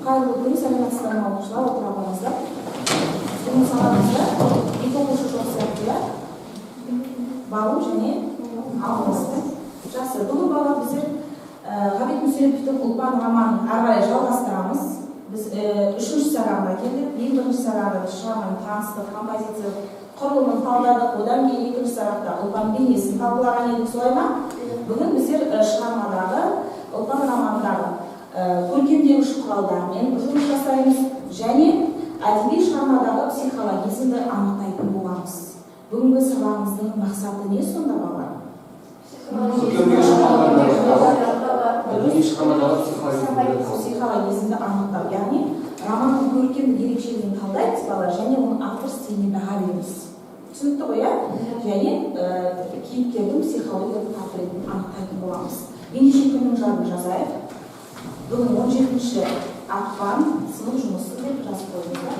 Қайырлы күн, сәлеметсіздер ме, оқушылар? Отыра қойыңыздар. Бүгін сабағымызда екі оқушы жоқ сияқты, иә? Балым және Алмас. Жақсы, бүгін, балалар, біздер Ғабит Мүсіреповтің «Ұлпан» романын ары қарай жалғастырамыз. Біз үшінші сабағына келдік. Ең бірінші сабағында біз шығарманың таныстық, композициялық құрылымын талдадық. Одан кейін екінші сабақта Ұлпан бейнесін талқылаған едік, солай ма? Бүгін біздер шығармадағы, «Ұлпан» романындағы көркемдеуіш құралдармен жұмыс жасаймыз және әдеби шығармадағы психологизмді анықтайтын боламыз. Бүгінгі сабағымыздың мақсаты не сонда, балалар? Көркемдеуіш құралдар, әдеби шығармадағы психологизмді Психологизмді анықтау, яғни романның көркемдік ерекшелігін талдаймыз, балалар, және оның автор стиліне баға береміз. Түсінікті ғой, иә? Және кейіпкердің психологиялық портретін анықтайтын боламыз. Ендеше, күннің жадын жазайық. Бүгін 17 ақпан, сынып жұмысы деп жазып қойыңыздар.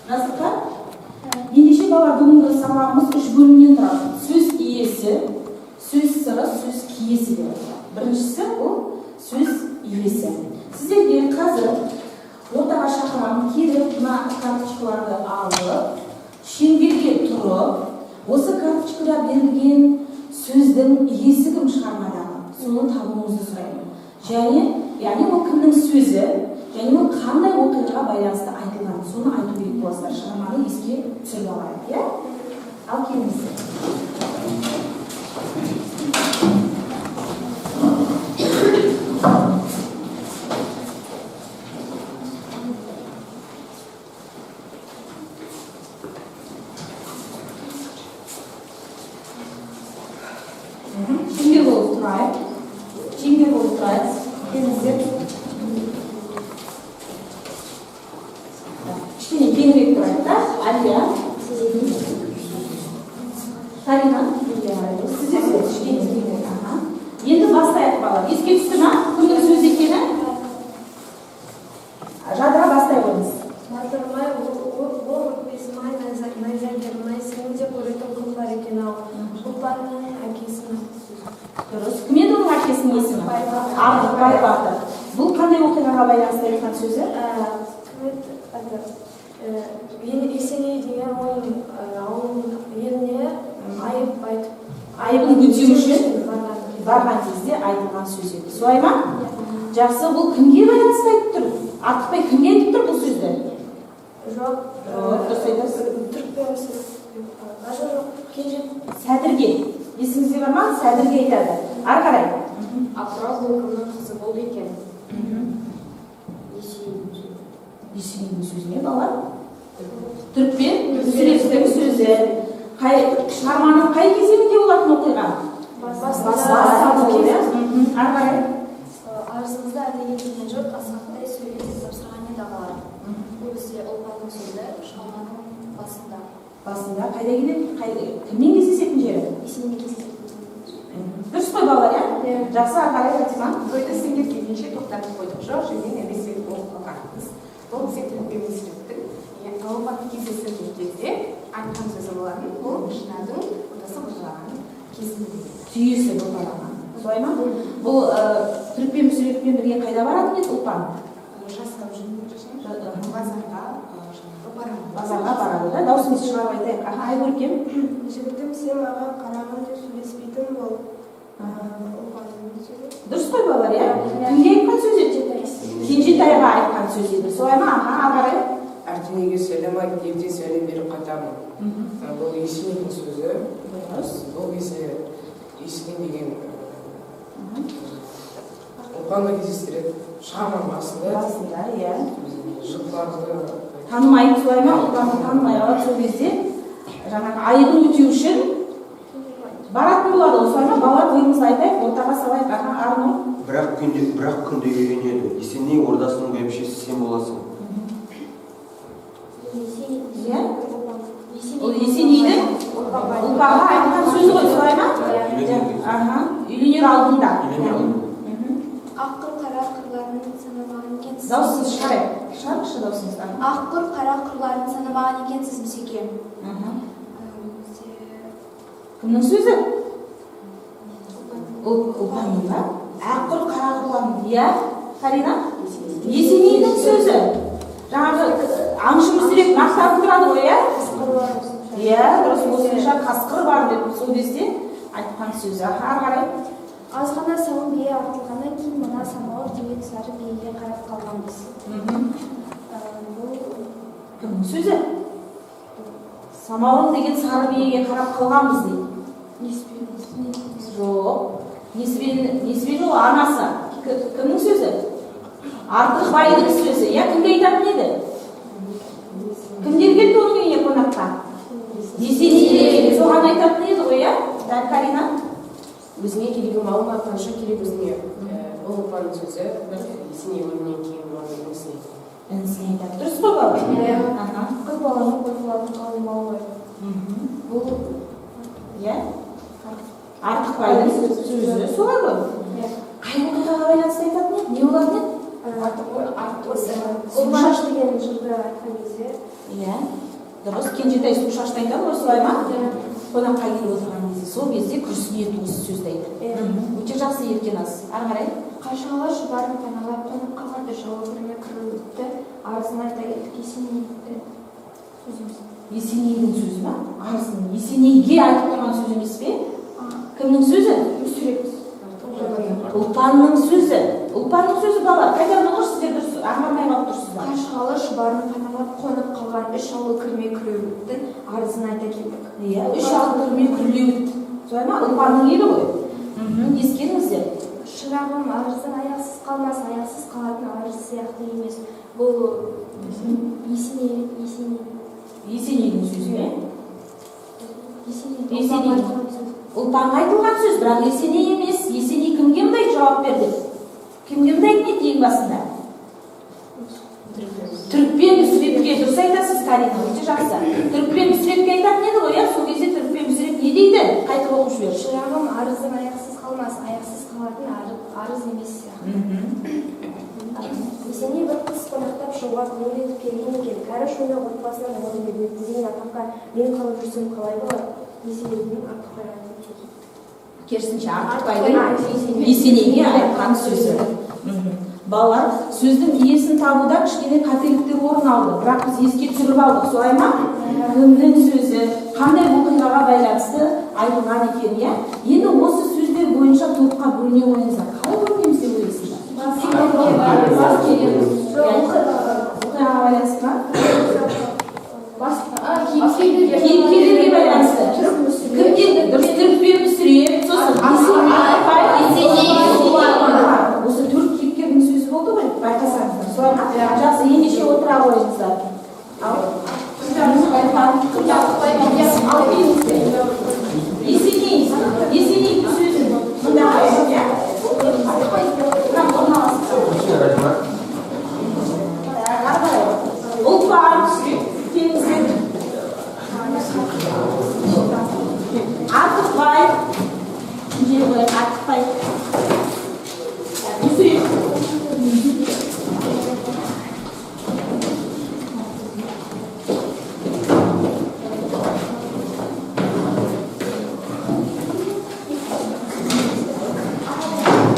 Жаздық па? Ендеше, балалар, бүгінгі сабағымыз үш бөлімнен тұрады: сөз иесі, сөз сыры, сөз киесі деп аталады. Біріншісі ол сөз иесі. Сіздерге қазір ортаға шақырамын. Келіп, мына карточкаларды алып, шеңберге тұрып, осы карточкада берілген сөздің иесі кім шығармадағы, соны табуыңызды сұраймын. Және, яғни, ол кімнің сөзі және ол қандай оқиғаға байланысты айтылған, соны айту керек боласыздар. Шығарманы еске түсіріп алайық, иә? Ал келіңіздер. Шеңбер болып тұрайық, шеңбер болып тұрайық. Келіңіздер. Так, кішкене кеңірек тұрайық та. Әлия, Карина, сіздер де кішкене кеңірек. Аха, енді бастайық, балалар. Еске түсті ма кімнің сөзі екені? Жадыра, бастай қойыңыз. Батырым-ай, ол өкпесім-ай, найзагерім-ай, сені де көретін күн бар екен-ау. Ұлпанның әкесінің сөзі. Дұрыс. Кім еді оның әкесінің есімі? Артықбай батыр. Бұл қандай оқиғаға байланысты айтқан сөзі? Кім еді? Это, Есеней деген оның ауылының еліне айып айтып, Айыбын өтеу үшін барған кезде. Барған кезде айтылған сөз еді, солай ма? Жақсы. Бұл кімге байланысты айтып тұр? Артықбай кімге айтып тұр бұл сөзді? Жоқ. Жоқ, дұрыс айтасыз. Түрікпен жоқ, жоқ, Кенже. Сәдірге. Есіңізде бар ма? Сәдірге айтады. Ары қарай. Атырау, бұл кімнің қызы болды екен? Есенейдің сөзі. Есенейдің сөзі ме, балалар? Түрікпен Мүсіреповтің сөзі. Қай шығарманың қай кезеңінде болатын оқиға? Басында, иә. Ары қарай. Арызымызды айта кеткен жұрт асқақтай сөйле деп тапсырған еді, ағалар. Бұл бізде Ұлпанның сөзі, шығарманың басында. Басында қайда келеді? Қай, кіммен кездесетін жері? Есенеймен кездесетін. Дұрыс қой, балалар, иә? Жақсы. Ары қарай, Фатима. Тойды сендер келгенше тоқтатып қойдық. Жоқ жерден әбесер болып қалғанбыз. Бұл бізде Түрікпен Мүсірептің Ұлпанды кездестірген кезде айтқан сөзі болатын. Бұл Шынардың ортасы бұзылған кезінде. Түйесі бұлғалаған, солай ма? Бұл Түрікпен Мүсіреповпен бірге қайда баратын еді Ұлпан? Жасау базарға жаңағы барады. Базарға барады да. Дауысымызды шығарып айтайық. Аха, Айгөркем. Жігітім, сен маған қарағым деп сөйлеспейтін бол. Ұлпанның сөзі. Дұрыс қой, балалар, иә? Кімге айтқан сөз еді? Кенжетайға айтқан сөз еді, солай ма? Аха, ары қарай. Әрденеге сәлем айт, елде сәлем беріп қайтамын. Бұл Есенейдің сөзі. Дұрыс. Бұл кезде Есеней деген Ұлпанды кездестіреді шығарманың басында. Басында, иә. Жылқыларды Танымайды, солай ма? Ұлпанды танымай қалады. Сол кезде жаңағы айыбын өтеу үшін баратын болады ғой, солай ма? Балалар, ойымызды айтайық, ортаға салайық. Аха, Арнұр. Бірақ күнде үйренеді. Есеней ордасының бәйбішесі сен боласың. Есенейдің Ол Есенейдің Ұлпанға айтқан сөзі ғой, солай ма? Аха, үйленер алдында. Аққұр қара қырларын санамаған екенсіз. Дауысыңызды шығарайық. Шығарыңызшы даусыңызды. Аққұр қара қырларын санамаған екенсіз, Мүсеке. Кімнің сөзі? Ұлпанның ба? Аққұр қара қырларын. Иә, Карина? Есенейдің сөзі. Жаңағы аңшы Мүсіреп мақтанып тұрады ғой, иә? Иә, дұрыс, осынша қасқыр бар деп сол кезде айтқан сөзі. Ары қарай. Аз ғана сауын бие артылғаннан кейін мына самауыр деген сары биеге қарап қалғанбыз. Бұл Кімнің сөзі? Самауыр деген сары биеге қарап қалғанбыз дейді. Жоқ. Несібелі ол анасы. Кімнің сөзі? Артықбайдың сөзі. Иә, кімге айтатын еді? Кімдер келді оның үйіне қонаққа? Есеней соған айтатын еді ғой, иә? Дәл, Карина? Өзіңе керегі мал ма, қанша керек өзіңе. Бұл Ұлпанның сөзі, бірақ Есеней өлімнен кейін оның інісіне. Інісіне айтады. Дұрыс қой, балалар? Иә. Аха. Қыз баланың қой қылатын қалың мал ғой. Бұл, иә? Артықбайдың сөзі солай ғой. Қай оқиғаға байланысты айтатын еді? Не болатын еді? Ұлпан деген жырды айтқан кезде. Иә. Дұрыс, Кенжетай су шашты айтады ғой, солай ма? Қонаққа келіп отырған кезде, сол кезде күрсінеді, осы сөзді айтады. Өте жақсы, Еркеназ. Ары қарай. Қаршығалы шұбарын паналап қонып қалған үш ауыл кірме күрлеуітті арызын айта келдік. Есенейді сөзіміз. Есенейдің сөзі ма? Арызын Есенейге айтып тұрған сөз емес пе? Кімнің сөзі? Мүсіреп. Ұлпанның сөзі. Ұлпанның сөзі, балалар. Қайтадан оқыңызшы, сіздер дұрыс аңғармай қалып тұрсыздар. Қаршығалы шұбарын паналап қонып қалған үш ауыл кірме күрлеуіттің арызын айта келдік. Иә, үш ауыл кірме күрлеуіт. Солай ма? Ұлпанның елі ғой. Ескеріңіздер. Шырағым, арыздан аяқсыз қалмас, аяқсыз қалатын арыз сияқты емес. Бұл Есеней. Есенейдің сөзі ме? Есеней. Есеней. Ұлпанға айтылған сөз, бірақ Есеней емес. Есеней кімге мындай жауап берді? Кімге мындай айтты ең басында? Түрікпен Мүсірепке. Дұрыс айтасыз, Карина, өте жақсы. Түрікпен Мүсірепке айтатын еді ғой, иә? Сол кезде Түрікпен Мүсіреп не дейді? Қайтып оқып жіберші. Шырағым, арыздан аяқсыз қалмас, аяқсыз қалатын арыз емес сияқты. Есеней бір қыз қонақтап шығуға көңіл етіп келген екен. Кәрі шойнақ отбасынан орын бермепті деген атаққа мен қалып жүрсем қалай болады? Есенейдің Артықбайға айтқан сөзі. Керісінше, Артықбайдың Есенейге айтқан сөзі. Балалар, сөздің иесін табуда кішкене қателіктер орын алды, бірақ біз еске түсіріп алдық, солай ма? Кімнің сөзі, қандай оқиғаға байланысты айтылған екен, иә? Енді осы сөздер бойынша топқа бөліне қойыңыздар. Қалай бөлінеміз деп ойлайсыздар? Оқиғаға байланысты ма? Кейіпкерлерге байланысты. Кімге? Дұрыс, Түрікпен Мүсіреп, сосын Артықбай, Есеней, Ұлпан. Осы төрт кейіпкердің сөзі болды ғой, байқасаңыздар. Солай ма? Жақсы, ендеше отыра қойыңыздар. Ал, ал келіңіздер. Есеней, Есенейдің сөзін мында қояйық, иә? Мына орналасып. Ары қарай. Ұлпан, келіңіздер. Артықбай, жер қояйық, Артықбай. Мүсіреп.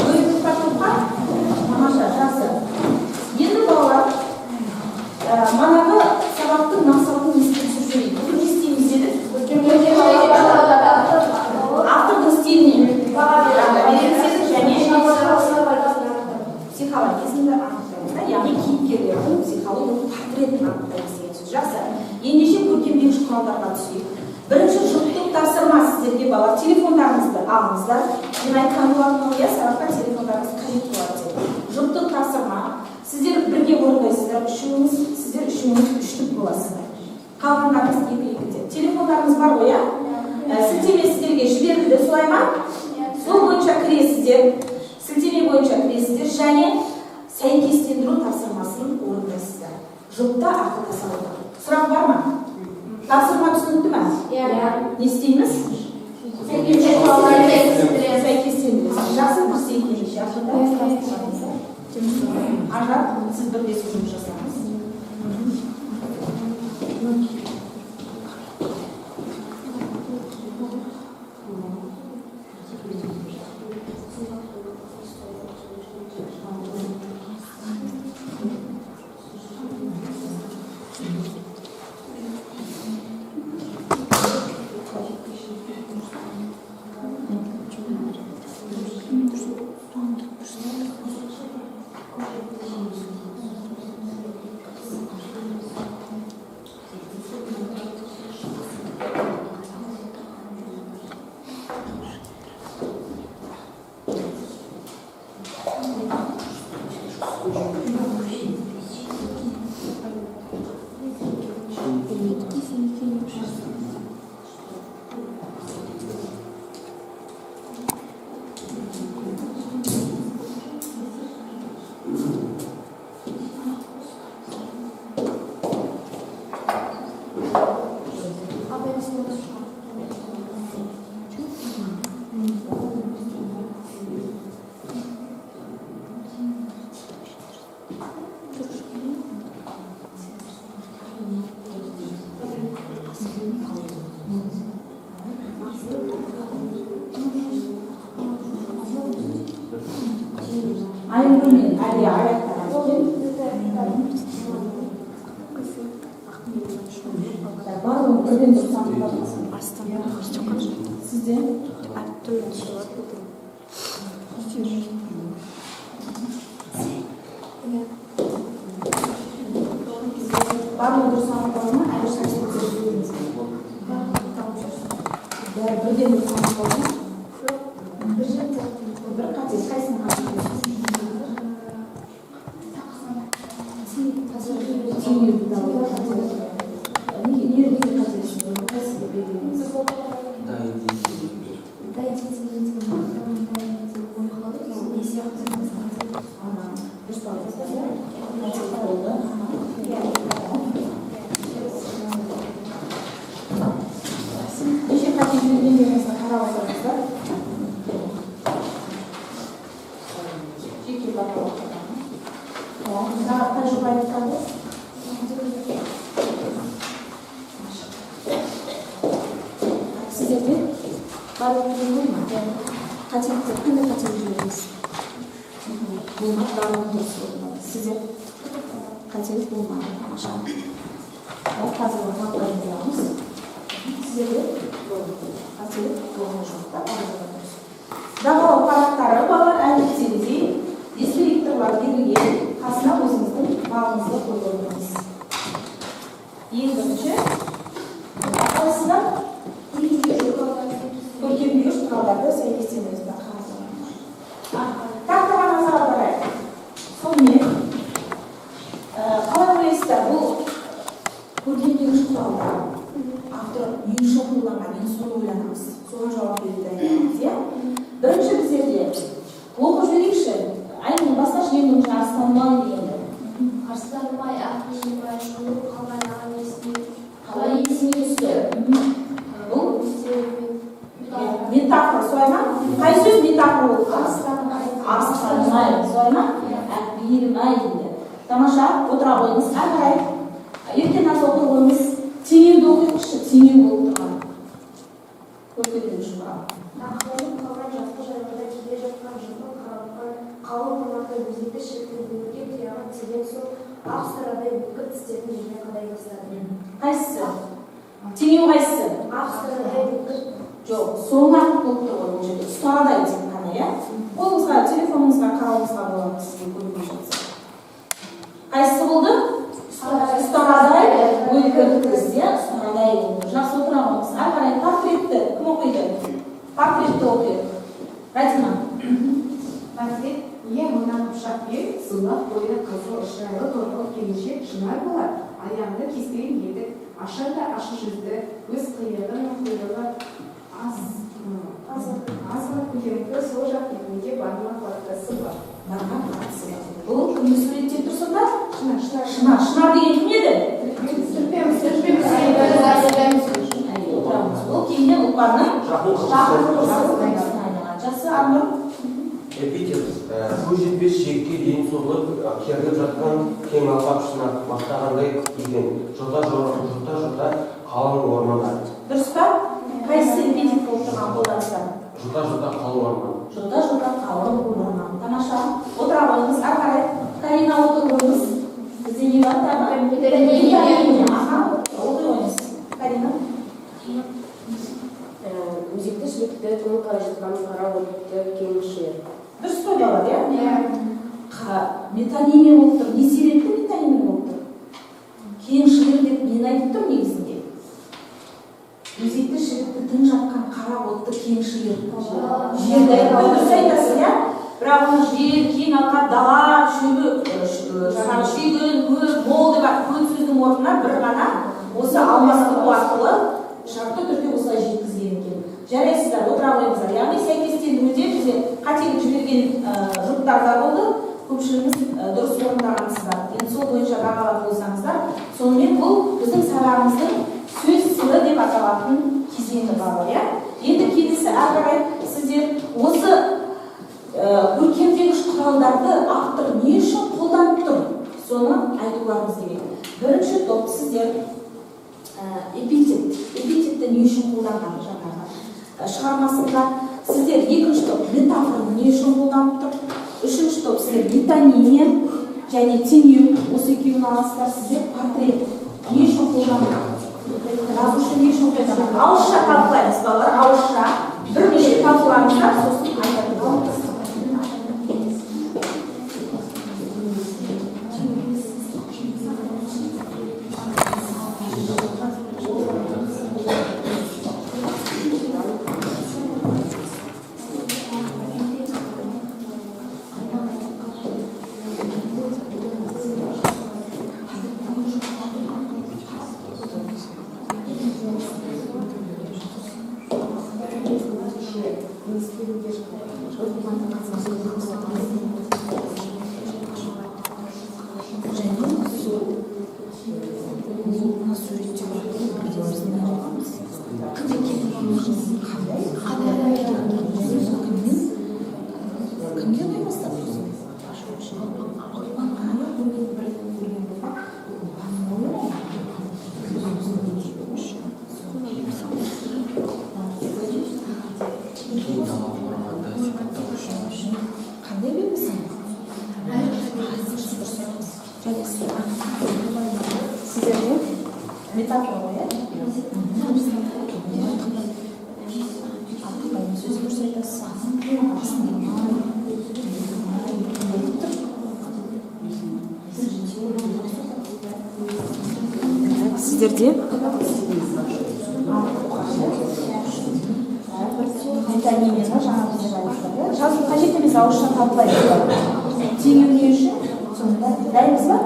Бөлдік па топқа? Тамаша, жақсы. Енді, балалар, манағы сабақтың мақсатын еске түсіріп жіберейік. Бүгін не істейміз дедік? Автордың стиліне баға береміз дедік және психологизмді анықтаймыз да, яғни кейіпкерлердің психологиялық портретін анықтаймыз деген сөз. Жақсы. Ендеше көркемдеуіш құралдарға түсейік. Бірінші жұптық тапсырма сіздерге, балалар, телефондарыңызды алыңыздар. Мен айтқан болатынмын ғой, иә, сабақта телефондарыңыз қажет болады деп. Жұптық тапсырма. Сіздер бірге орындайсыздар, үшеуіңіз, сіздер үшеуіңіз үштік боласыздар. Қалғандарыңыз екі екіден. Телефондарыңыз бар ғой, иә? Сілтеме сіздерге жіберілді, солай ма? Сол бойынша кіресіздер. Сілтеме бойынша кіресіздер және сәйкестендіру тапсырмасын орындайсыздар. Жұпта ақылдаса отырып. Сұрақ бар ма? Тапсырма түсінікті ме? Не істейміз? Сәйкестендіреміз. Жақсы, көрсейік ендеше. Ақбота. Ажар, сіз бірлесіп жұмыс жасаңыз. Айгүл мен Әлия аяқтаған екен. Барлығын бірден дұрыс анықтадыңыз. Сізде? Әртүрлі түсі бар. Барлығы дұрыс анықталды ма? Әлі қателік жібердіңіз бе? Бәрі бірден дұрыс анықталды ма? Бір қате, қайсысын қателестіңіз? Теңеуді табуда қателік. Неге неге қателестіңіз? Қайсысы белгілеңіз? Дай. Ана, дұрыс алдыңыздар, иә? Қателік болды. Неше қате жібергендеріңізді қарап отырыңыздар. Жеке бақылау. Тағы қай жоба аяқталды? Сіздерде барлығы түгел ма? Қателіктер, қандай қателік жібердіңіз? Болмады, барлығы дұрыс орындалды. Сіздер қателік болмады. Тамаша. Ал қазір бақылайтын боламыз. Сіздерде қателік болған жоқ та, барлығы дұрыс. Бағалау парақтары, балалар, әдеттегідей дескрипторлар берілген, қасына өзіңіздің балыңызды қойып отырыңыз. Ең бірінші қалайсыздар? Көркемдегіш құралдарды сәйкестендіріңіз. Тақтаға назар аударайық. Сонымен, қалай ойлайсыздар, бұл көркемдегіш құралдар автор не үшін қолданған, енді соны ойланамыз, соған жауап беруді дайындаймыз, иә? Бірінші біздерде оқып жіберейікші. Айнұр, басташы. Ең бірінші арыстаным ай дегенді. Арыстаным ай, ақ пейілім ай, шоңырып қалған ағам есіне Қалай есіңе түсті? Бұл метафора, солай ма? Қай сөз метафора болып тұр? Арыстаным ай, солай ма? Ақ пейілім ай дейді. Тамаша, отыра қойыңыз. Әрі қарай Еркеназ, оқи қойыңыз. Теңеуді оқиықшы, теңеу болып тұрған көркемдеуіш құрал. Тақылайып қалған жазғы жайлауда келе жатқан жылқы қарауытқан қалың қонарды өзекті шіркін өңірге тұяғы тиген соң ақ ұстарадай өткір тістерін жерге қадай бастады. Қайсысы теңеу, қайсысы? Ақ ұстарадай өткір. Жоқ, соңы ақ болып тұр ғой бұл жерде, ұстарадай тек қана, иә? Қолыңызға, телефоныңызға қарауыңызға болады, сізге көрінбей жатса. Қайсысы болды? Ұстарадай өткір тіс, иә, ұстарадай болды. Жақсы, отыра қойыңыз. Әрі қарай портретті кім оқиды? Портретті оқиық. Радима. Портрет. Иә, мына қыпшақ бел, сұңғақ бойлы, қызыл шырайлы торғыл келіншек Шынар болар. Аяғында кеспеген етік, ашар да ашық жүзді, көз қиығы мен құйрығы азғана көтеріңкі, сол жақ бетінде бармақ баттасы бар. Бармақ баттасы бар. Бұл кімді суреттеп тұр сонда? Шынар, Шынар. Шынар. Шынар деген кім еді? Түрпеміз, түрпеміз. Әй, отырамыз. Ұлпанның Жақын жақын құрбысы. құрбысы белгісіне айналған. Жақсы, Арнұр. Эпитет. Көз жетпес шекке дейін созылып, керіліп жатқан кең алқап шынар мақтағандай екен. Жота жота жота қалың ормандар. Дұрыс па? Қайсысы эпитет болып тұрған қолданыста? Жота жота қалың орман. Жота жота қалың орман. Тамаша. Отыра қойыңыз. Ары қарай. Карина, отыр қойыңыз. Бізде не бар тағы? Метонимия. Аха, отыр қойыңыз. Карина. Өзекті шілікті тың қара жатқан қара отты кең шиыр. Дұрыс қой, балалар, иә? Метонимия болып тұр. Не себепті метонимия болып тұр? Кең шиыр деп нені айтып тұр негізінде? Өзекті шілікті тың жатқан қара отты кең шиыр. Жерді айтып тұр, дұрыс айтасыз, иә? Бірақ оны жер, кең алқап, дала, шөбі, жаңағы шүйгін, көп, мол деп көп сөздің орнына бір ғана осы алмастыру арқылы шартты түрде осылай жеткізген екен. Жарайсыздар, отыра қойыңыздар. Яғни сәйкестендіруде бізде қателік жіберген жұптар да болды, көпшілігіңіз дұрыс орындағансыздар. Енді сол бойынша бағалап болсаңыздар, сонымен бұл біздің сабағымыздың сөз сыры деп аталатын кезеңі бар, иә? Енді келесі әрі қарай сіздер осы көркемдегіш құралдарды автор не үшін қолданып тұр, соны айтуларыңыз керек. Бірінші топ сіздер эпитет, эпитетті не үшін қолданған жаңағы шығармасында. Сіздер екінші топ метафораны не үшін қолданып тұр. Үшінші топ сіздер метонимия және теңеу, осы екеуін аласыздар. Сіздер портрет не үшін қолданған, жазушы не үшін қолданған. Ауызша талқылаймыз, балалар, ауызша бірнеше талқылаңыздар, сосын айтатын боламыз. Және сол мына суреттеу арқылы бірден біз не аламыз: кім екенін, қандай қандай және кіммен, кімге ұнай бастады. Ұлпан ғана мен бір көрген болған Ұлпанның ойы ғой. Кең дала орманды сипаттау үшін. Қандай белгісі? Дұрыс айтасыз. Сіздерде метафора ғой, иә? Артықбайдың сөзі, дұрыс айтасыз. Астында болып тұр. Сіздерде метонимияны жаңа біздер айттық, иә? Жазу қажет емес, ауызша талқылаймыз. Теңеу не үшін? Сонда дайынбыз ба?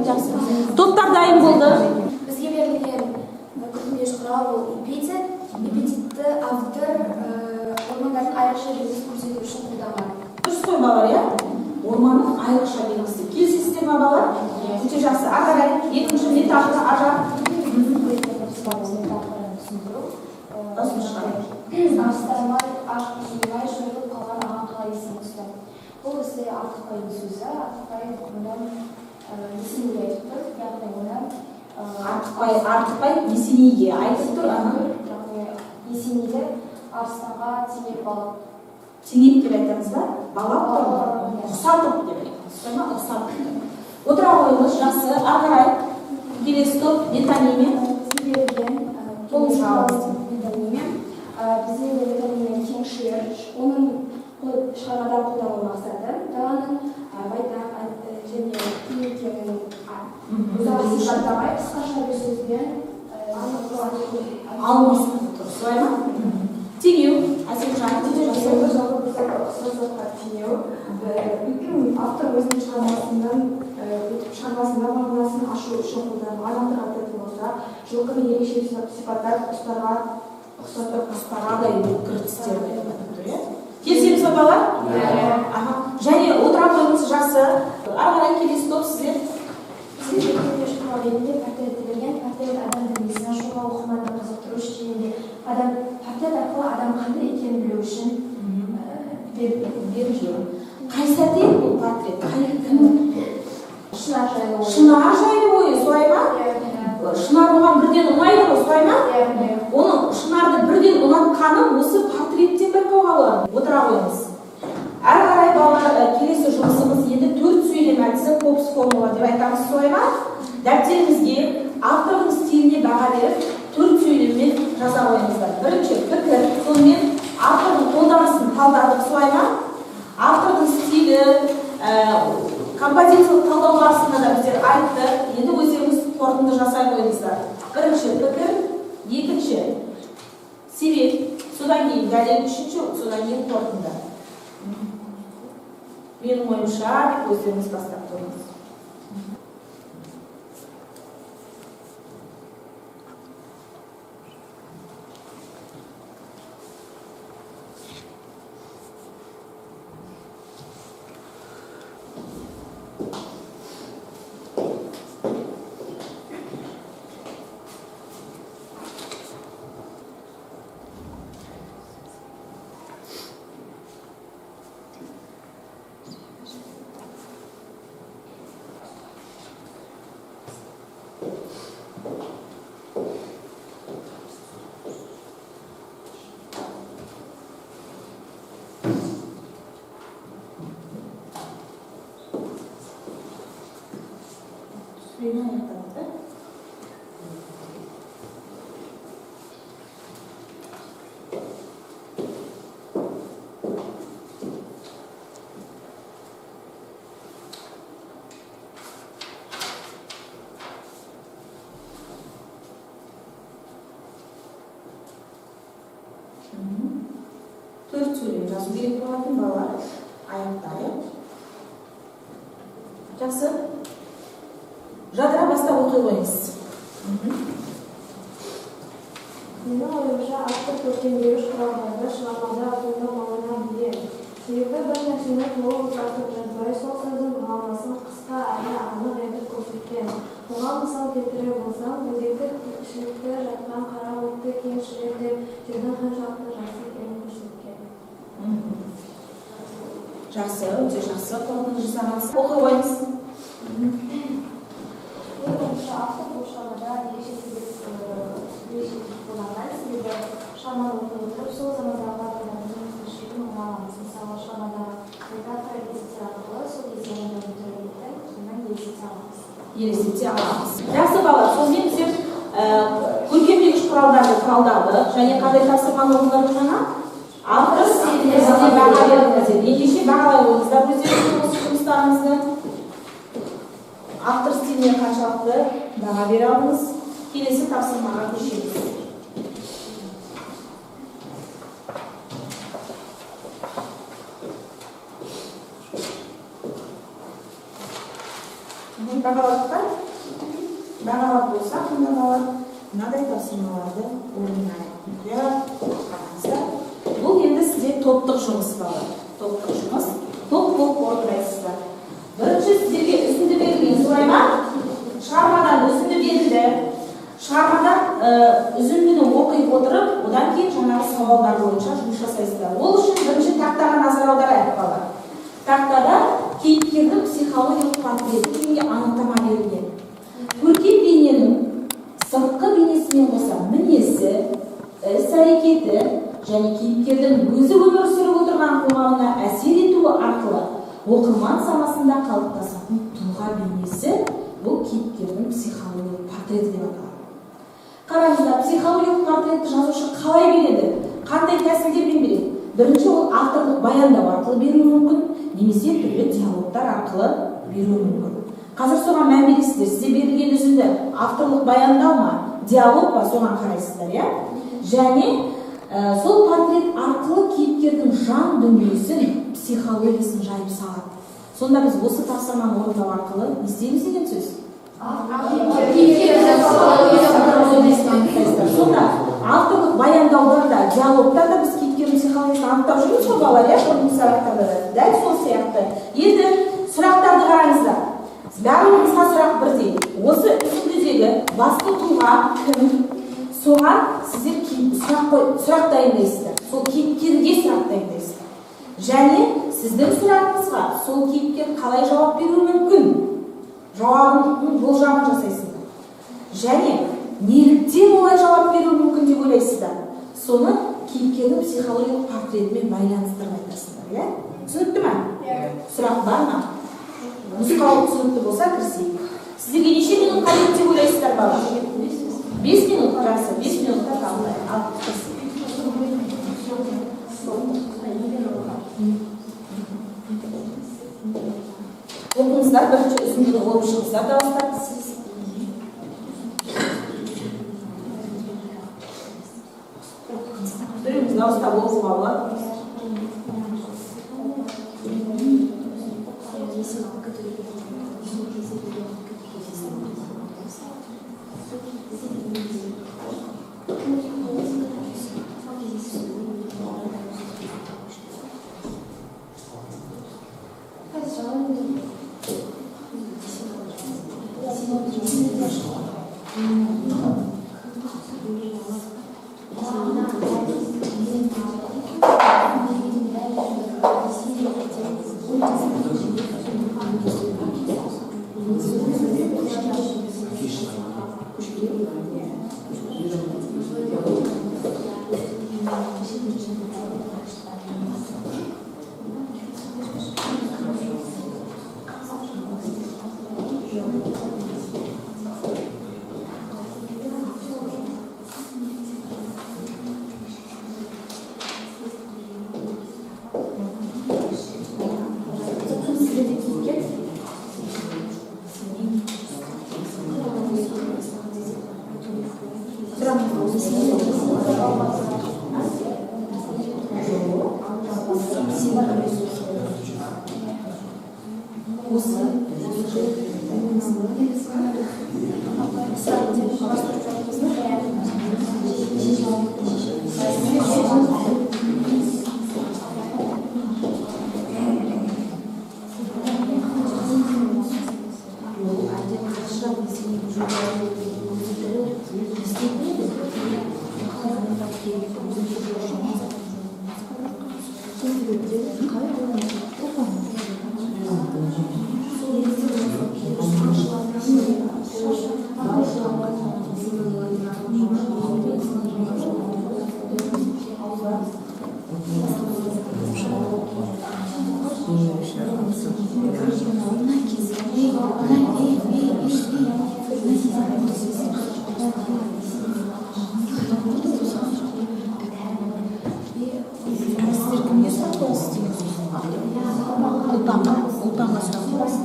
Жақсы, топтар дайын болды. Бізге берілген көркемдеуіш құрал ол эпитет. Эпитетті автор ормандардың айрықша белгісін көрсету үшін қолданған. Дұрыс қой, балалар, иә? Орманның айрықша белгісі. Келісесіздер ма, балалар? Өте жақсы. Ары қарай екінші метафора, Ажар. Метафораны түсіндіру. Дауысын шығарып. Арыстанбай аш жиғай жойылып қалған аған қалай есіне түсті. Бұл бізде Артықбайдың сөзі. Артықбай мұны Есенейге айтып тұр, яғни оны Артықбай Есенейге айтып тұр ана. Яғни Есенейді арыстанға теңеп балап. Теңеп деп айтамыз ба? Балап тұр ғой, ұқсатып деп айтамыз, солай ма? Ұқсатып тұр. Отыра қойыңыз, жақсы. Ары қарай келесі топ метонимия. Бізге берілген Қолыңызға алыңыз. метонимия. Бізде метонимия кең шиыр. Оның шығармада қолдану мақсаты даланың байтақ және кең екенін ұзақ сипаттамай, қысқаша бір сөзбен Алмастырып тұр, солай ма? Теңеу, Әселжан, өте жақсы. Жалпы бір затты ұқсас затқа теңеу. Автор өзінің шығармасынан өтіп, шығармасында мағынасын ашу үшін қолданған. Нақтырақ айтатын болсақ, жылқыны ерекше сипаттап, құстарға ұқсатып. Құстардай өткір тістер деп айтып тұр, иә? Келісеміз ба, балалар? Аха, және отыра қойыңыз, жақсы. Ары қарай келесі топ сіздер. Бізге көркемдеуіш құрал ретінде портретті берген. Портрет адамның есін ашуға, оқырманды қызықтыру үшін және де адам көрінген жоқ. Қай сәт еді бұл портрет? Қай кім? Шынар жайлы ойы. Шынар жайлы ойы, солай ма? Шынар оған бірден ұнайды ғой, солай ма? Оның Шынарды бірден ұнатқанын осы портреттен байқауға болады. Отыра қойыңыз. Әрі қарай балалар, келесі жұмысымыз енді төрт сөйлем әдісі, КОПС формула деп айтамыз, солай ма? Дәптеріңізге автордың стиліне баға беріп, төрт сөйлеммен жаза қойыңыздар. Бірінші пікір, сонымен автордың қолданысын талдадық, солай ма? Автордың стилі, композициялық талдау барысында да біздер айттық. Енді өздеріңіз қорытынды жасай қойыңыздар. Бірінші пікір, екінші себеп, содан кейін дәлел, үшінші, содан кейін қорытынды. Менің ойымша деп өздеріңіз бастап тұрыңыз. Сүрені аяқтадық та? Төрт сөйлем жазу керек болатын, балалар. Аяқтайық. Жақсы. Жадыра, бастап оқи қойыңыз. Менің ойымша, автор көркемдеуіш құралдарды шығармада қолдана мағына ие. Себебі бір нәрсені толық ұзартып жазбай, сол сөздің мағынасын қысқа әрі анық етіп көрсеткен. Оған мысал келтіре болсам, өзекті тіршілікте жатқан қара отты кең шірер деп жердің қаншалықты жақсы екенін көрсеткен. Жақсы, өте жақсы қорытынды жасағансыз. Оқи қойыңыз. Менің ойымша, автор бұл шығармада ерекше себеп ерекше қолданған, себебі шығарманы оқи отырып, сол замандағы адамдардың тіршілігін ұға аламыз. Мысалы, шығармадағы метафора, эпитеттер арқылы сол кездегі адамдардың тірлігін киімін елестете аламыз. Елестете аламыз. Жақсы, балалар, сонымен біздер көркемдегіш құралдарды талдадық және қандай тапсырманы орындадық жаңа? Автор стиліне баға беріңіздер. Ендеше бағалай қойыңыздар өздеріңіздің осы жұмыстарыңызды. Автор стиліне қаншалықты баға бере алдыңыз? Келесі тапсырмаға көшеміз. Бағаладық па? Бағалап болсақ, онда балалар мынадай тапсырмаларды орындайық. Мұқият қараңыздар. Бұл енді сізде топтық жұмыс, балалар. Топтық жұмыс. Топ болып орындайсыздар. Бірінші сіздерге үзінді берілген, солай ма? Шығармадан үзінді берілді. Шығармадан үзіндіні оқи отырып, одан кейін жаңағы сауалдар бойынша жұмыс жасайсыздар. Ол үшін бірінші тақтаға назар аударайық, балалар. Тақтада кейіпкердің психологиялық портреті дегенге анықтама берілген. Көркем бейненің сыртқы бейнесімен қоса мінезі, іс-әрекеті және кейіпкердің өзі өмір сүріп отырған қоғамына әсер етуі арқылы оқырман санасында қалыптасатын тұлға бейнесі бұл кейіпкердің психологиялық портреті деп аталады. Қараңыздар, психологиялық портретті жазушы қалай береді? Қандай тәсілдермен береді? Бірінші, ол авторлық баяндау арқылы беруі мүмкін, немесе түрлі диалогтар арқылы беруі мүмкін. Қазір соған мән бересіздер. Сізде берілген үзінді авторлық баяндау ма, диалог па, соған қарайсыздар, иә? Және сол портрет арқылы кейіпкердің жан дүниесін, психологиясын жайып салады. Сонда біз осы тапсырманы орындау арқылы не істейміз деген сөз? Сонда авторлық баяндаудан да, диалогтан да біз кейіпкердің психологиясын анықтап жүрміз ғой, балалар, иә, бұрынғы сабақтарда да. Дәл сол сияқты. Енді сұрақтарды қараңыздар. Барлығымызға сұрақ бірдей. Осы үзіндідегі басты тұлға кім? Соған сіздер сұрақ дайындайсыздар. Сол кейіпкерге сұрақ дайындайсыздар. Және сіздің сұрағыңызға сол кейіпкер қалай жауап беруі мүмкін? Жауабының болжамын жасайсыңдар. Және неліктен олай жауап беруі мүмкін деп ойлайсыздар? Соны кейіпкердің психологиялық портретімен байланыстырып айтасыңдар, иә? Түсінікті ме? Сұрақ бар ма? Нұсқаулық түсінікті болса, кірісейік. Сіздерге неше минут қажет деп ойлайсыздар, бала? 5 минут, жақсы, 5 минутта талқылайық. Ал, кірісейік. Оқыңыздар, бірінші үзіндіні оқып шығыңыздар дауыстап. Біреуіңіз дауыстап оқуға болады. Кім сіздерде кейіпкер? Сұрағыңыз болса. Жоқ. Осы сұрақ деп құрастырып жатырмыз ба? Ол әбден қашан Есенейдің жолдары көзі тірі не істейтін еді? Сол себептен қалай сол кезде Сіздер кімге сұрақ қоясыз деген сөз? Ұлпанға, Ұлпанға сұрақ қоясыз.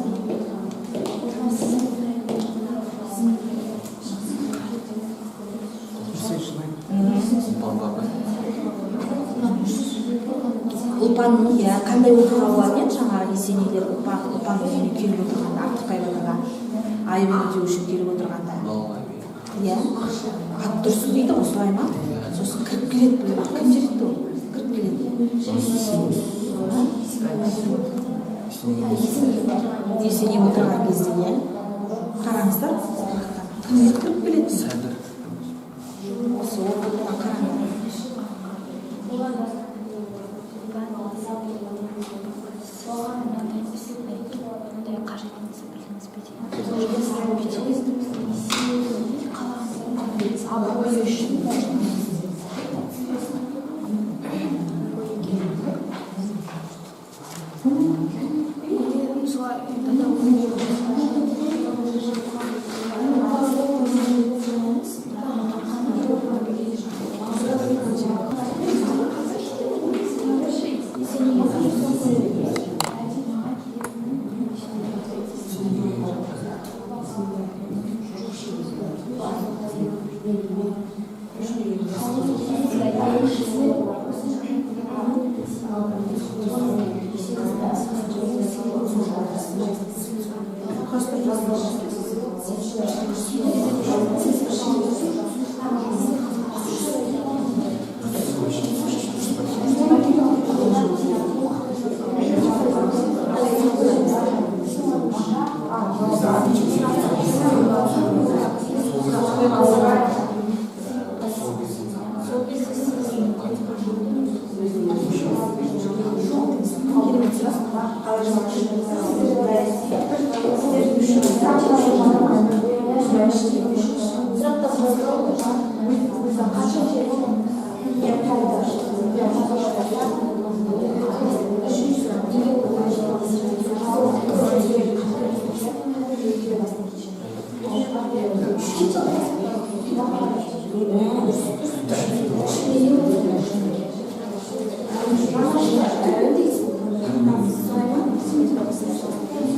Ұлпанның, иә, қандай оқиға болатын еді жаңағы Есенейлер Ұлпанның үйіне келіп отырғанда, Артықбай батырға айыбын өтеу үшін келіп отырғанда? Иә, ат тұрсын дейді ғой, солай ма? Сосын кіріп келеді, кім жетті ол? Кіріп келеді. Есеней отырған кезде, иә. Қараңыздар, кім кіріп келеді? Сәдір. Осы оқулықтан қараңдар. Абыройы үшін.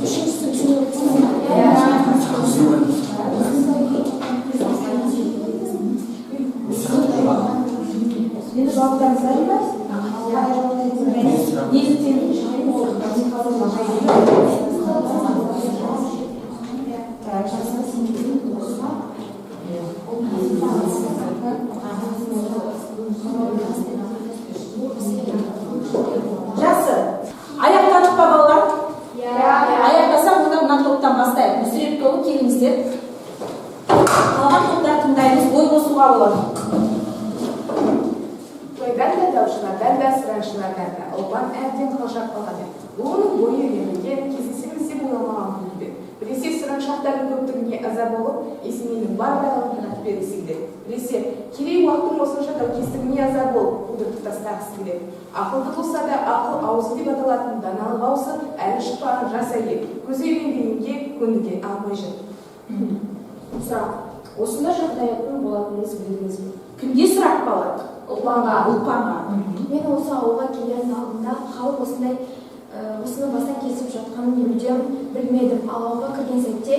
Үшіншісі түсініп. Енді жауаптарыңыз дайын ба? Неліктен? Так, жақсы. Жақсы. Аяқтадық па, балалар? Аяқтасақ, онда мына топтан бастайық. Мүсіреп тобы, келіңіздер. Қалған топтар тыңдаймыз, ой қосуға болады. Тойдан да, даушылардан да, сыраншылардан да Ұлпан әбден қалжырап қалған еді. Бұл оның бойы үйренген, кездесеміз деп ойламаған күні еді. Біресе сыраншақтардың көптігіне ыза болып, Есенейдің бар байлығын таратып бергісі келеді. Біресе Керей Уақтың осынша даукестігіне ыза болып, қудыртып тастағысы келеді. Ақылды болса да, ақыл аузы деп аталатын даналық аузы әлі шықпаған жас әйел, көзі үйренгенге көндіге алмай жүр. Сұрақ. Осындай жағдаяттың болатынын білдіңіз бе? Кімге сұрақ, балалар? Ұлпанға. Ұлпанға. Мен осы ауылға келердің алдында халық осындай осыны бастан кесіп жатқанын мүлдем білмедім. Ал ауылға кірген сәтте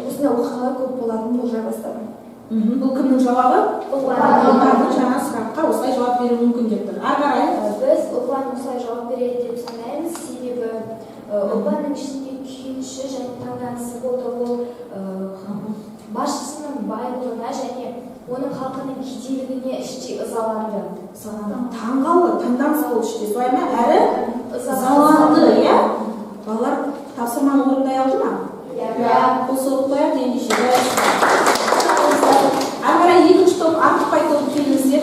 осындай оқиғалар көп болатынын болжай бастадым. Бұл кімнің жауабы? Ұлпанның. Ұлпанның. Жаңа сұраққа осылай жауап беруі мүмкін деп тұр. Ары қарай. Біз Ұлпан осылай жауап береді деп санаймыз, себебі Ұлпанның ішінде күйініші және таңданысы болды. Ол басшысының байлығына және оның халқының кедейлігіне іштей ызаланды. Таңғалды, таңданыс болды іште, солай ма? Әрі ызаланды, иә? Балалар тапсырманы орындай алды ма? Иә. Қол соғып қояйық ендеше. Ары қарай екінші топ, Артықбай тобы, келіңіздер.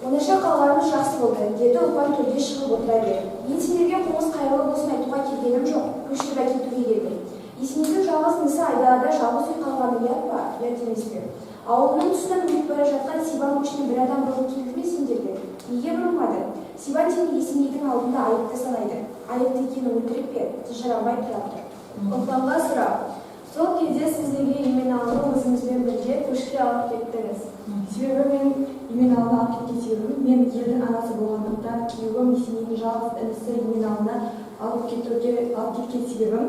Оңаша қалғанымыз жақсы болды, деді Ұлпан төрге шығып отыра беріп. Мен сендерге қоңыз қайырлы болсын айтуға келгенім жоқ, көшіріп әкетуге келдім. Есенейдің жалғыз інісі айдалада жалғыз үй қалғаны ұят па, ұят емес пе? Ауылының тұсынан өтіп бара жатқан Сибан көшіне бір адам бұрын келді ме сендерге? Неге бұрылмады? Сибан сені Есенейдің алдында айыпты санайды. Айыпты екені өтірік пе? Тыжыра тұра тұр. Ұлпанға сұрақ. Сол кезде сіз неге Еменалыны өзіңізбен бірге көшке алып кеттіңіз? Себебі мен Еменалыны алып кеткен себебім, мен елдің анасы болғандықтан, күйеуім Есенейдің жалғыз інісі Еменалыны алып кеткен себебім,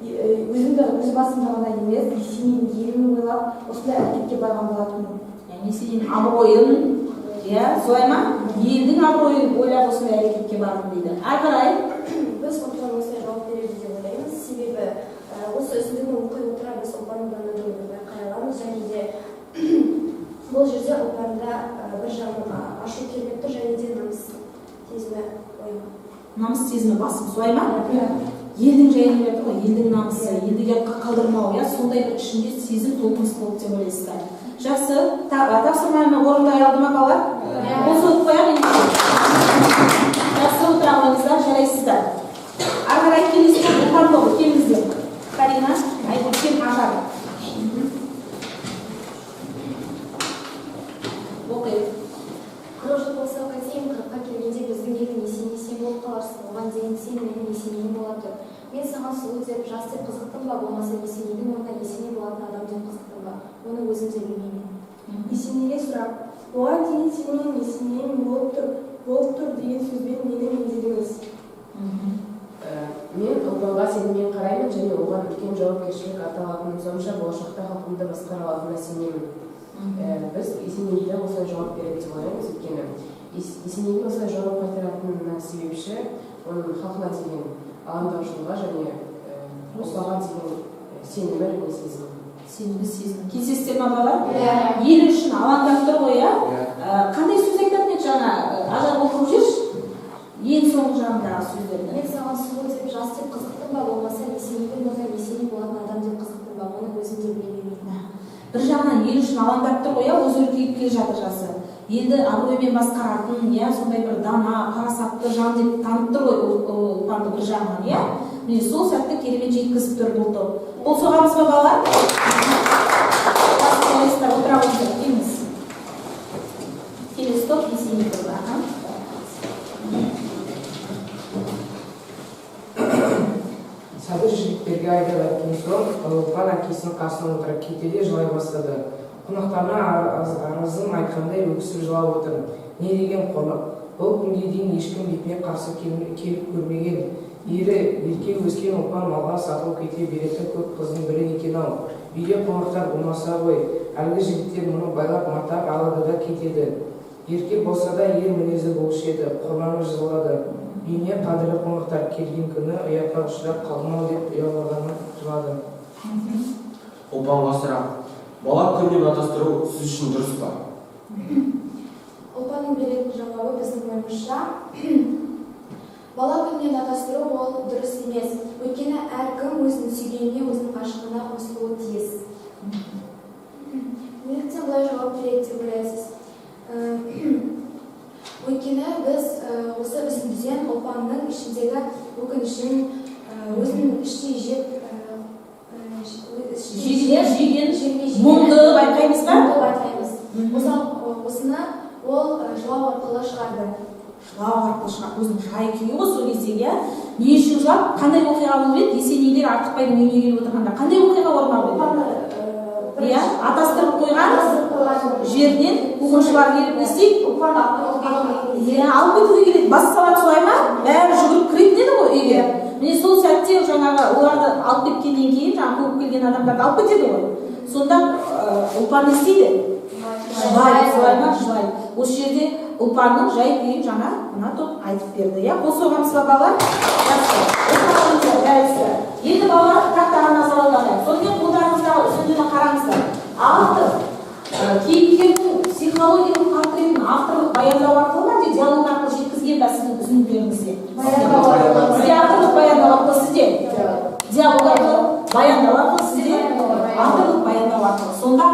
өзімді, өз басымды ғана емес, Есенейдің елін ойлап осындай әрекетке барған болатынмын. Яғни Есенейдің абыройын, иә, солай ма? Елдің абыройын ойлап осындай әрекетке бардым дейді. Ары қарай. Біз Ұлпан осылай жауап береді деп ойлаймыз, себебі осы үзіндіні оқи отыра біз Ұлпанның даналығын байқай аламыз және де бұл жерде Ұлпанда бір жағынан ашу келіп тұр және де намыс сезімі оянған. Намыс сезімі басым, солай ма? Елдің жайын ойлап тұр ғой, елдің намысы, елді ұятқа қалдырмау, иә, сондай бір ішінде сезім толқыныс болды деп ойлайсыздар. Жақсы, тапсырманы орындай алды ма балалар? Қол соғып қояйық ендеше. Жақсы, отыра қойыңыздар, жарайсыздар. Ары қарай келесі топ, Ұлпан тобы, келіңіздер. Карина, Айгүлкен, Ажар. Оқиық. 40 жыл болса қайтейін, 40-қа келгенде біздің елдің Есенейі сен болып қаларсың. Оған дейін сен менің Есенейім бола тұр. Мен саған сұлу деп, жас деп қызықтым ба, болмаса Есенейдің орнына Есеней болатын адам деп қызықтым ба, оны өзім де білмеймін. Есенейге сұрақ. Оған дейін сен менің Есенейім болып тұр, болып тұр деген сөзбен нені меңзедіңіз? Мен Ұлпанға сеніммен қараймын және оған үлкен жауапкершілік арта алатыным сонша, болашақта халқымды басқара алатынына сенемін. Біз Есенейді осылай жауап береді деп ойлаймыз, өйткені Есенейдің осылай жауап қайтаратынына себепші оның халқына деген алаңдаушылығы және Ұлпанға деген сенімі және сезімі. Сенімі, сезімі. Келісесіздер ма, балалар? Елі үшін алаңдап тұр ғой, иә? Қандай сөз айтатын еді жаңа? Ажар, оқып жіберші. Ең соңғы жағындағы сөздерді. Мен саған сұлу деп, жас деп қызықтым ба, болмаса Есенейдің орнына Есеней болатын адам деп қызықтым ба, оны өзім де білмеймін. Бір жағынан ел үшін алаңдап тұр ғой, иә, өзі үлкейіп келе жатыр жасы. Елді абыроймен басқаратын, иә, сондай бір дана, парасатты жан деп танып тұр ғой Ұлпанды бір жағынан, иә. Міне, сол сәтті керемет жеткізіп тұр бұл топ. Қол соғамыз ба, балалар? Қойыңыздар, отыра қойыңыздар, келіңіз. Келесі топ, Есеней тобы. Аха. Садыр жігіттерге айдап әкеткен соң, Ұлпан әкесінің қасына отыра кетті де жылай бастады. Қонақтарына арызын айтқандай өксіп жылап отыр. Не деген қорлық! Бұл күнге дейін ешкім бетіне қарсы келіп көрмеген. Ері ерке өскен Ұлпан малға сатылып кете беретін көп қыздың бірі екен-ау. Үйде қонақтар болмаса ғой, әлгі жігіттер мұны байлап матап алады да кетеді. Ерке болса да ер мінезі болушы еді, қорланып жылады. Үйіне қадірлі қонақтар келген күні ұятқа ұшырап қалдым-ау деп ұялғанын жылады. Ұлпанға сұрақ. Бала күнінен атастыру сіз үшін дұрыс па? Ұлпанның беретін жауабы: біздің ойымызша, бала күнінен атастыру ол дұрыс емес, өйткені әркім өзінің сүйгеніне, өзінің ғашығына қосылуы тиіс. Неліктен бұлай жауап береді деп ойлайсыз? Өйткені біз осы үзіндіден Ұлпанның ішіндегі өкінішін, өзінің іштей жеп Жеген, жеген мұңды байқаймыз ба? Мұңды байқаймыз. Осыны ол жылау арқылы шығарды. Жылау арқылы шығады, өзінің жай күйі ғой сол кездегі, иә. Не үшін жылап, қандай оқиға болып еді? Есенейлер Артықбайдың үйіне келіп отырғанда қандай оқиға орын алып еді? Ұлпанды Иә, атастырып қойған атастырып қойған жерінен қуғыншылар келіп не істейді? Ұлпанды алып кетуге. Иә, алып кетуге келеді, бас салады, солай ма? Бәрі жүгіріп кіретін еді ғой үйге. Міне, сол сәтте жаңағы оларды алып кеткеннен кейін, жаңағы қуып келген адамдарды алып кетеді ғой. Сонда Ұлпан не істейді? Жылайды, солай ма? Жылайды. Осы жерде Ұлпанның жай күйін жаңа мына топ айтып берді, иә. Қол соғамыз ба, балалар? Жақсы. Отырыңыздар, дәрісі. Енді, балалар, тақтаға назар аударайық. Сонымен, қолдарыңыздағы үзіндіні қараңыздар. Автор кейіпкердің психологиялық портретін авторлық баяндау арқылы ма, әлде диалог арқылы жеткізген ба сіздің үзінділеріңізде? Сізде авторлық баяндау арқылы, сізде диалог арқылы, баяндау арқылы, сізде авторлық баяндау арқылы. Сонда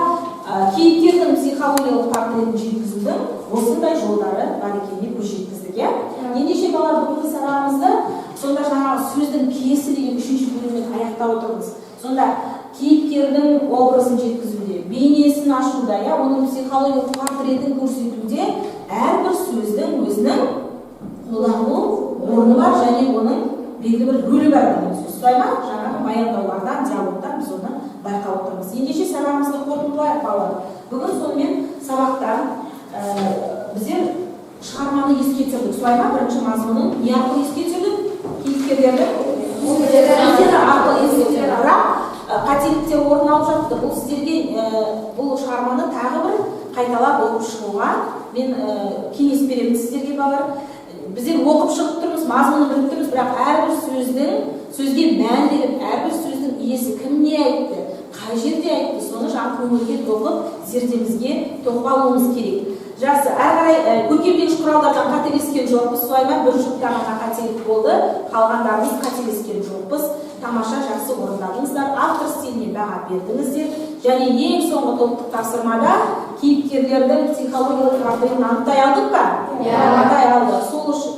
кейіпкердің психологиялық портретін жеткізудің осындай жолдары бар екеніне көз жеткіздік, иә. Ендеше, балалар, бүгінгі сабағымызды сонда жаңағы сөздің киесі деген үшінші бөліммен аяқтап отырмыз. Сонда кейіпкердің образын жеткізуде, бейнесін ашуда, иә, оның психологиялық портретін көрсетуде әрбір сөздің өзінің қолданылу орны бар және оның белгілі бір рөлі бар деген сөз, солай ма? Жаңағы баяндаулардан, диалогтан біз оны байқап отырмыз. Ендеше, сабағымызды қорытындылайық, балалар. Бүгін сонымен сабақта біздер шығарманы еске түсірдік, солай ма? Бірінші мазмұнын не арқылы еске түсірдік? Кейіпкерлердің сөздері арқылы еске түсірдік. Бірақ қателіктер орын алып жатты. Бұл сіздерге бұл шығарманы тағы бір қайталап оқып шығуға мен кеңес беремін сіздерге, балалар. Біздер оқып шығып тұрмыз, мазмұнын біліп тұрмыз, бірақ әрбір сөздің, сөзге мән беріп, әрбір сөздің иесі кім, не айтты, қай жерде айтты, соны жаңа көңілге тоқып, зердемізге тоқып алуымыз керек. Жақсы, әрі қарай көркемдегіш құралдардан қателескен жоқпыз, солай ма? Бір жұпта ғана қателік болды, қалғандарымыз қателескен жоқпыз. Тамаша, жақсы орындадыңыздар, автор стиліне баға бердіңіздер. Және ең соңғы топтық тапсырмада кейіпкерлердің психологиялық портретін анықтай алдық па? Иә. Анықтай алдық. Сол үшін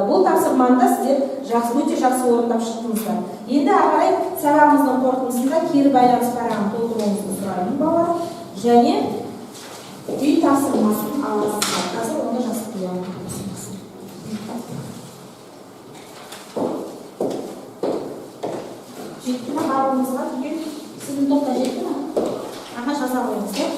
бұл тапсырманы да сіздер жақсы, өте жақсы орындап шықтыңыздар. Енді ары қарай сабағымыздың қорытындысында кері байланыс парағын толтыруыңызды сұраймын, балалар, және үй тапсырмасын аласыздар. Қазір оны жазып қоямын. Жетті ма барлығымызға түгел? Сіздің топта жетті ма? Аха, жаза қойыңыз, иә.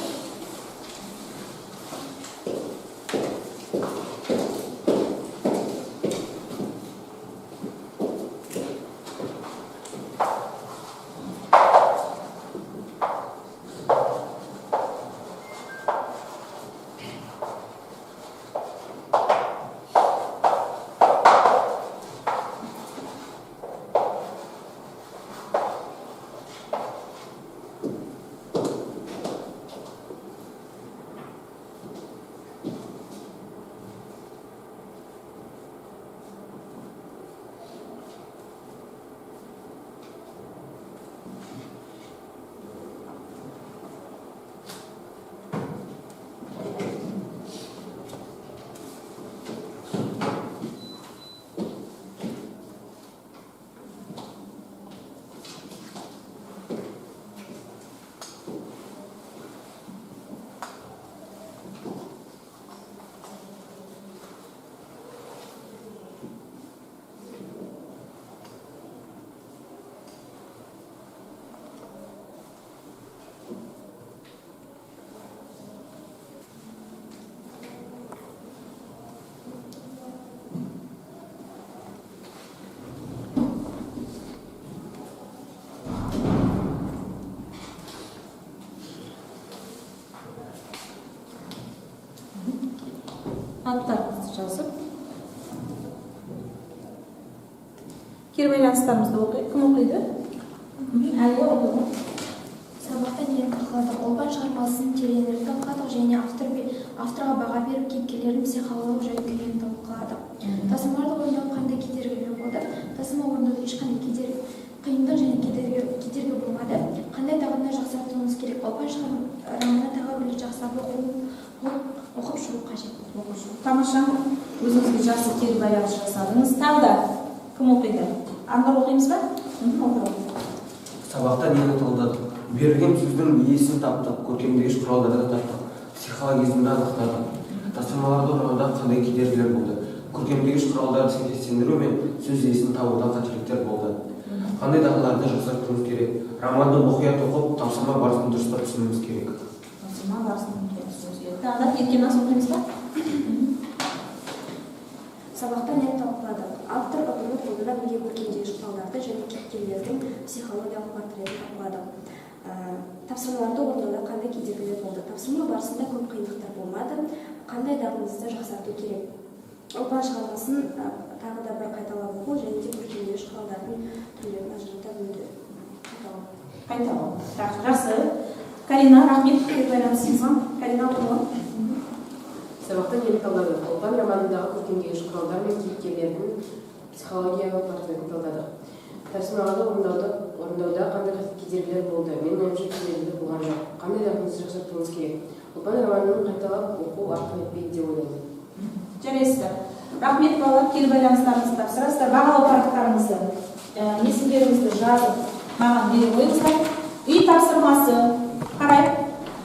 Аттарыңызды жазып, кері байланыстарымызды оқиық. Кім оқиды? Әлия оқиды. Сабақта нені талқыладық? Ұлпан шығармасын тереңірек талқыладық және авторға баға беріп, кейіпкерлердің психологиялық жай-күйін талқыладық. Тапсырмаларды орындау қандай кедергілер болды? Тапсырма орындауда ешқандай кедергі, қиындық және кедергі болмады. Қандай дағдыны жақсартуымыз керек? Ұлпан романын тағы бір рет жақсылап оқып шығу қажет. Оқып шығу. Тамаша, өзіңізге жақсы кері байланыс жасадыңыз. Тағы да кім оқиды? Арнұр, оқимыз ба? Оқы. Сабақта нені талдадық? Берілген сөздің иесін таптық, көркемдегіш құралдарды таптық, психологизмді анықтадық. Тапсырмаларды орындауда қандай кедергілер болды? Көркемдегіш құралдарды сәйкестендіру мен сөз иесін табуда қателіктер болды. Қандай дағдыларды жақсартуымыз керек? Романды мұқият оқып, тапсырма барысын дұрыстап түсінуіміз керек. Тапсырма барысын мұқият түсінуіміз керек. Тағы да Еркеназ, оқимыз ба? Сабақта нені талқыладық? Автор ұғымын қолдана білген көркемдегіш құралдарды және кейіпкерлердің психологиялық портретін талқыладық. Тапсырмаларды орындауда қандай кедергілер болды? Тапсырма барысында көп қиындықтар болмады. Қандай дағдымызды жақсарту керек? Ұлпан шығармасын тағы да бір қайталап оқу және де көркемдегіш құралдардың түрлерін ажырата білуді қайталау. Қайталау. Жақсы. Карина, рахмет кері байланысыңызға. Карина, оқы. Сабақта нені талдадық? Ұлпан романындағы көркемдегіш құралдар мен кейіпкерлердің психологиялық портретін талдадық. Тапсырмаларды орындауда қандай кедергілер болды? Менің ойымша, кедергілер болған жоқ. Қандай дағдымызды жақсартуымыз керек? Ұлпан романын қайталап оқу артық етпейді деп ойлаймын. Жарайсыздар. Рахмет, балалар, кері байланыстарыңызды тапсырасыздар. Бағалау парақтарыңызды, есімдеріңізді жазып, маған бере қойыңыздар. Үй тапсырмасы. Қарайық.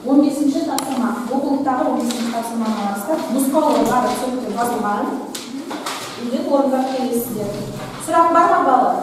15 тапсырма. Оқулықтағы 15 тапсырманы аласыздар. Нұсқаулығы бар, түсінікті жазылған. Үйден орындап келесіздер. Сұрақ бар ма, балалар?